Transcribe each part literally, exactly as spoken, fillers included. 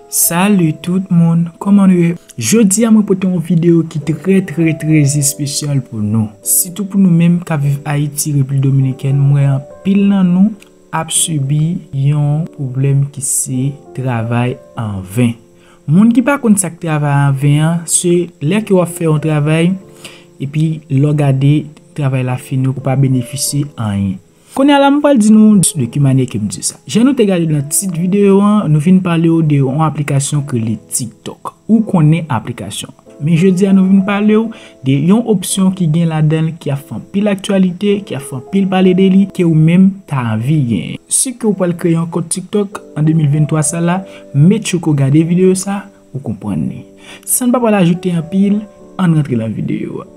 Salut tout moun, kòman nou ye? Jodi a mwen pote yon videyo ki trè trè trè espesyal pou nou. Sitou pou nou menm k ap viv Ayiti, Repiblik Dominikèn, mwen wè anpil nan nou ap sibi yon pwoblèm ki se travay an ven. Moun ki pa konn sa k travay an ven an, se lè ke w ap fè yon travay, epi lè w gade travay la fini, ou pa benefisye anyen. Kounye a la, m pral di nou de ki manyè ke m di sa. Jan nou te gade nan tit videyo an, nou vin pale w de yon aplikasyon ki rele TikTok. Ou konnen aplikasyon. Men jodi a, nou vin pale w de yon opsyon ki gen ladan l ki ap fè anpil aktyalite, ki ap fè anpil pale de li, ke ou menm ta anvi genyen. Si ke w pral kreye yon kont TikTok an de mil venntwa sa la, make sure ke w gade videyo sa, ou konprann li. San n pa pral ajoute anpil, ann rantre nan videyo a.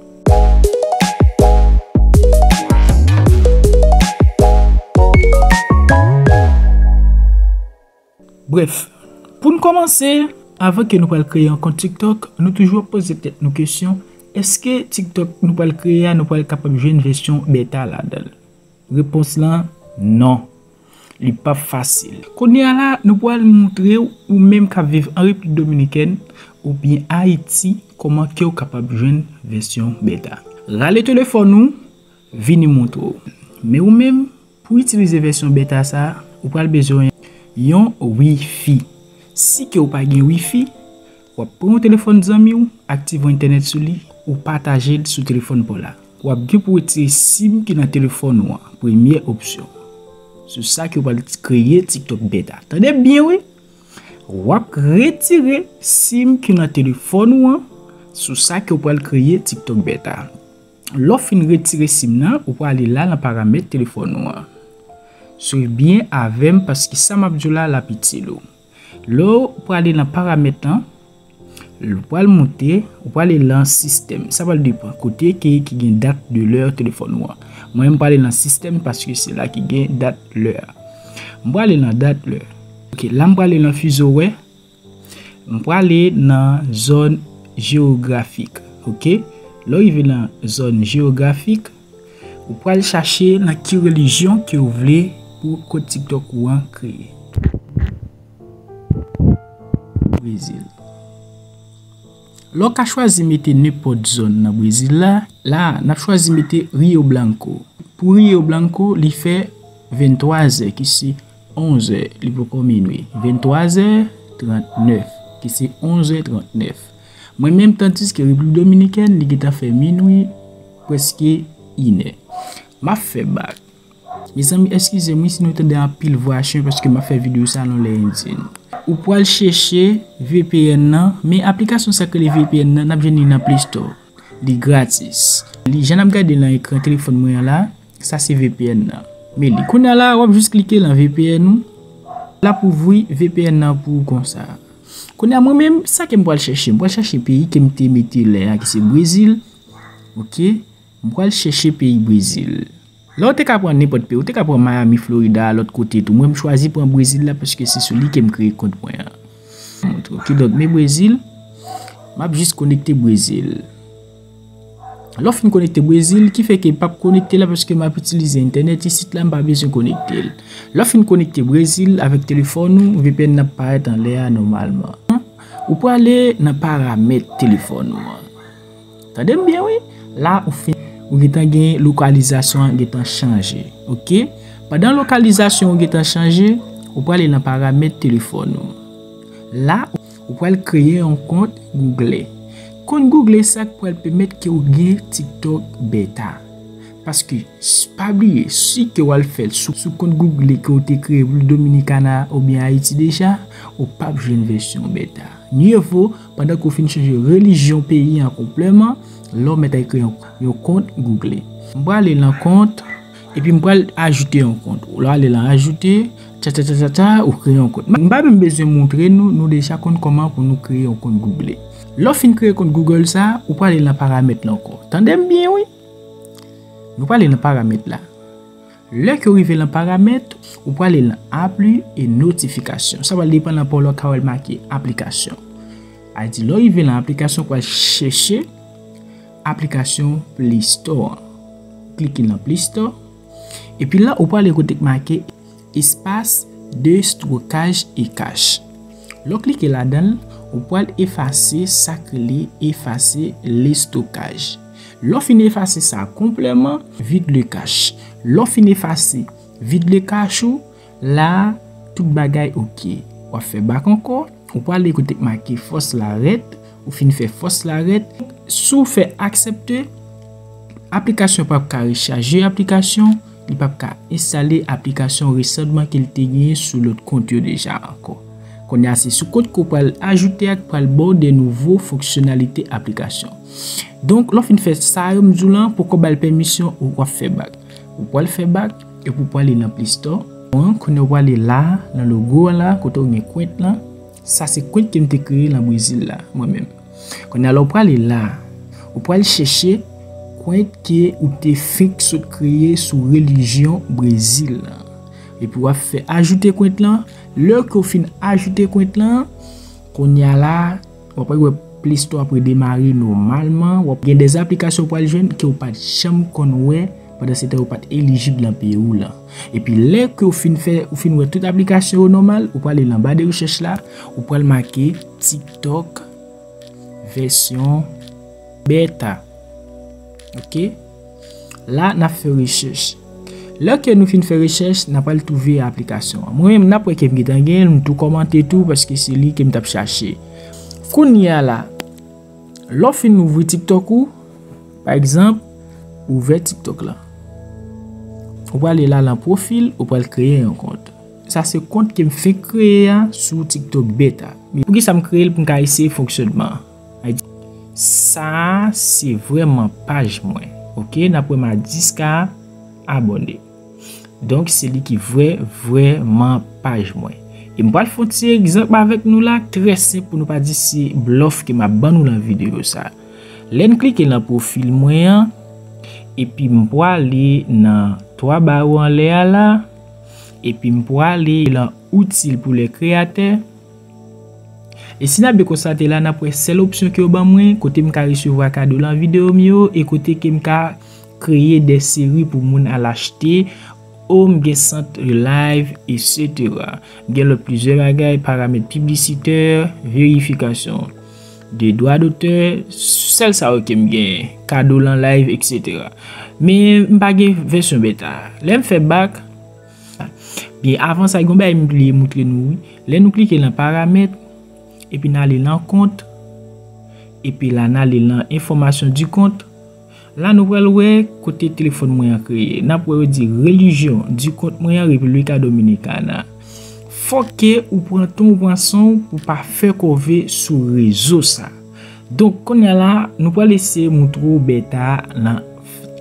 Brèf, pou n kòmanse, avan ke nou pral kreye yon kont TikTok, nou toujou ap poze tèt nou kesyon, èske TikTok nou pral kreye a, nou pral kapab jwenn vèsyon beta ladan l? Repons lan, non. Li p ap fasil. Kounye a la, nou pral montre w, ou menm k ap viv an Repiblik Dominikèn oubyen Ayiti, kòman ke w kapab jwenn vèsyon beta. Rale telefòn ou, vini montre w. Men ou menm, pou itilize vèsyon beta sa, ou pral bezwen yon Wi-Fi. Si ke w pa gen Wi-Fi, w ap pran yon telefòn zanmi w, aktive yon entènèt sou li, ou pataje l sou telefòn pa w la. W ap gen pou retire sim ki nan telefòn ou an, premyè opsyon. Sou sa ke w pral kreye TikTok beta. Tande byen wi. W ap retire sim ki nan telefòn ou an, sou sa ke w pral kreye TikTok beta. Lè w fin retire sim nan, ou prale la nan paramèt telefòn ou an. Swiv byen avè m paske sa m ap di w la, l ap itil ou. Lè w prale nan paramèt lan, ou pral monte, ou prale lan sistèm. Sa pral depann kote ke ki gen dat de lè telefòn ou an. Mwen, m prale lan sistèm paske se la ki gen dat lè a. M prale lan dat lè. Ok, la m prale lan fizo wè. M prale nan zòn jewografik. Ok? Lè w rive nan zòn jewografik, ou pral chache nan ki relijyon ke w vle pou kont TikTok ou an kreye. Brezil. Lè w ka chwazi mete nenpòt zòn nan Brezil la, la, n ap chwazi mete Rio Blanco. Pou Rio Blanco, li fè venntwa zè, ki se onz è, li poko minwi. Venntwa zè trannèf, ki se onz è trannèf. Mwen menm, tandiske Repiblik Dominikèn, li gentan fè minwi, prèske inè. M ap fè bak. Mezanmi, eskize m wi si nou tande anpil vwa chen paske m ap fè videyo sa nan lè endyen. Ou pral chèche V P N nan, men aplikasyon sa k rele V P N nan, n ap jwenn li nan Play Store. Li gratis. Li, jan n ap gade nan ekran telefòn mwen an la, sa se V P N nan. Men li. Kounye a la, w ap jis klike lan V P N ou. L ap ouvri V P N nan pou ou konsa. Kounye a mwen menm, sa ke m pral chèche? M pral chèche peyi ke m te mete lè a, ki se Brezil. Ok? M pral chèche peyi Brezil. La, ou te ka pran nenpòt peyi, ou te ka pran Miami, Florida, lòt kote tou. Mwen, m chwazi pran Brezil la paske se sou li ke m kreye kont mwen an. Montre, ok, donk, men Brezil, m ap jis konekte Brezil. Lè w fin konekte Brezil, ki fè ke l p ap konekte la paske m ap itilize entènèt isit la, m pa bezwen konekte l. Lè w fin konekte Brezil avèk telefòn ou, V P N nan ap parèt anlè a nòmalman. Ou prale nan paramèt telefòn ou an. Tande m byen wi. La ou fin, ou gentan gen lokalizasyon an gentan chanje. Ok? Pandan lokalizasyon ou gentan chanje, ou prale nan paramèt telefòn ou. La, ou pral kreye yon kont Google. Kont Google sa k pral pèmèt ke w gen TikTok beta. Paske, s-, pa bliye, si ke w al fè l sou, sou kont Google ke w te kreye pou Dominikana oubyen Ayiti deja, ou p ap jwenn vèsyon beta. Mye vo, pandan ke w fin chanje relijyon peyi an konplèman, lè w mèt al kreye yon, yon kont Google. M prale lan kont, epi m pral ajoute yon kont. Lè w ale lan ajoute, tcha tcha tcha tcha tcha, ou kreye yon kont. M pa menm bezwen montre nou, nou deja konn kòman pou nou kreye yon kont Google. Lè w fin kreye kont Google sa, ou prale lan paramèt la ankò. Tande m byen wi. Nou prale lan paramèt la. Lè ke w rive lan paramèt, ou prale lan appli e notifikasyon. Sa pral depann lan pa w lè w ka wè l make aplikasyon. A di lè w rive lan aplikasyon, ou pral chèche aplikasyon Play Store an. Klike lan Play Store. Epi la, ou prale kote k make espas de stokaj e kach. Lè w klike ladan l, ou pral efase sa k rele efase lestokaj. Lè w fin efase sa konplètman, vide le cache. Lè w fin efase vide le cache ou, la a, tout bagay oke. W ap fè bak ankò, ou prale kote k make fòs la rèd, ou fin fè fòs la rèd. Si w fè aksepte, aplikasyon p ap ka rechaje aplikasyon, li p ap ka enstale aplikasyon resantman ke l te genyen sou lòt kont yo deja ankò. Kounye a se sou kont ke w pral ajoute a k pral ba w de nouvo fonksyonalite aplikasyon. Donk, lè w fin fè sa yo m di w lan, poko ba l pèmisyon ou w ap fè bak. Ou pral fè bak, epi w prale nan Play Store. Bon, kounye a w prale la, nan logo an la, kote w gen kwent lan. Sa se kwent ke m te kreye lan Brezil la, mwen menm. Kounye a la w prale la, ou pral chèche kwent ke ou te fenk sot kreye sou relijyon Brezil lan. Epi w ap fè ajoute kwent lan. Lè ke w fin ajoute kwent lan, kounye a la, w ap wè Play Store ap redemare nòmalman. W ap gen de aplikasyon w pral jwenn ke w pa t janm konn wè pandan se tan yo pa t elijib lan peyi w lan. Epi lè ke w fin fè, ou fin wè tout aplikasyon yo nòmal, ou prale lan ba de rechèch la, ou pral make TikTok vèsyon beta. Oke? La, n ap fè rechèch. Lè ke nou fin fè rechèch, n ap al twouve aplikasyon an. Mwen menm, n ap wè ke m gentan genyen l, m tou kòmante tou, paske se li ke m t ap chache. Kounye a la, lè w fin ouvri TikTok ou, pa egzanp, ouvè TikTok la. Ou prale la lan pwofil, ou pral kreye yon kont. Sa se kont ke m fenk kreye a sou TikTok beta. Men poukisa m kreye l pou m ka eseye fonksyònman an? Sa a se vrèman paj mwen. Oke, n ap wè m a dis K abòne. Donk, se li ki vrè, vrèman paj mwen. E m pral fè yon ti egzanp avèk nou la, trè senp pou nou pa di se blòf ke m ap ban nou lan videyo sa. Lè n klike lan pwofil mwen an, epi m prale nan twa bawo anlè a la, epi m prale lan outil pou lè kreyatè. E si n ap byen konstate la, n ap wè sèl opsyon ke yo ban mwen, kote m ka resevwa kado lan videyo m yo, e kote ke m ka kreye de seri pou moun al achte, o m gen sant live, etsetera. M gen lòt plizyè bagay, paramèt piblisitè, verifikasyon de dwa dotè, sèl sa yo ke m gen, kado lan live, etsetera. Men m pa gen vèsyon beta. Lè m fè bak, byen avan sa, gen yon bagay m bliye moutre nou, wi. Lè nou klike lan paramèt, epi n ale lan kont, epi la n ale lan enfòmasyon di kont, la nou pral wè kote telefòn mwen an kreye. N ap wè yo di relijyon di kont mwen an República Dominicana. Fòk ke ou pran tan w, pran san w pou pa fè kòve sou rezo sa. Donk, kounye a la, nou pral eseye moutre w beta a lan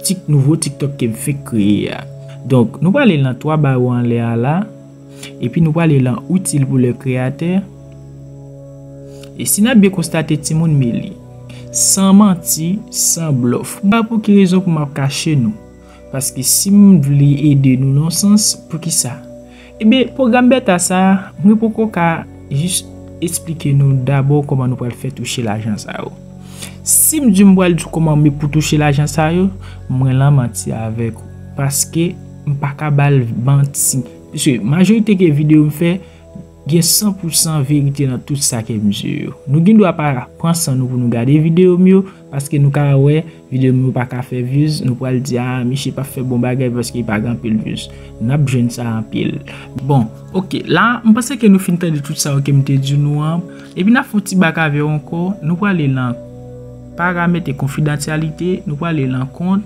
tik, nouvo TikTok ke m fenk kreye a. Donk, nou prale lan twa bawo anlè a la, epi nou prale lan outil pou lè kreyatè. E si n ap byen konstate, timoun, men li. San manti, san blòf. M pa pou ki rezon pou m ap kache nou. Paske si m vle ede nou nan sans, poukisa? Ebyen, pwogram beta sa a, mwen poko ka jis esplike nou dabò kòman nou pral fè touche lajan sa yo. Si m di m pral di w kòman men pou touche lajan sa yo, mwen lan manti avèk ou. Paske m pa ka ba l manti. Paske majorite ke videyo m fè, gen san pou san verite nan tout sa ke m di yo. Nou gen dwa pa pran san nou pou nou gade videyo m yo, paske nou ka wè videyo m yo pa ka fè views, nou pral di, "A, misye p ap fè bon bagay paske li pa gen anpil views." N ap jwenn sa anpil. Bon, oke, la, m panse ke nou fin tande tout sa yo ke m te di nou an. Epi n ap fè yon ti bak avè w ankò, nou prale lan paramèt e konfidansyalite, nou prale lan kont,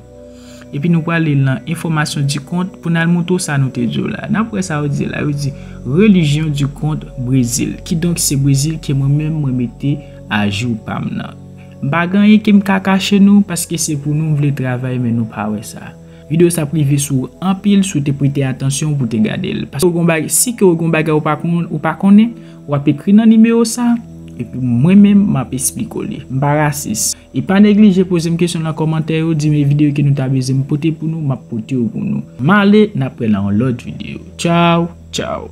epi nou prale lan enfòmasyon di kont pou n al moutre w sa nou te di w la. N ap wè sa yo di la, yo di relijyon di kont Brezil. Kidonk, se Brezil ke mwen menm mwen mete ajou pa m nan. M pa gen anyen ke m ka kache nou, paske se pou nou m vle travay, men nou pa wè sa. Videyo sa prive sou w anpil si w te prete atansyon pou w te gade l. Paske w gen bagay, si ke w gen bagay ou pa konn, ou pa konnen, w ap ekri nan nimewo sa, epi mwen menm m ap esplike w li. M pa rasis. E pa neglije poze m kesyon nan kòmantè yo, di m e videyo ke nou ta bezwen m pote pou nou, m ap pote yo pou nou. M ale, n ap wè nan yon lòt videyo. Tchaw, tchaw.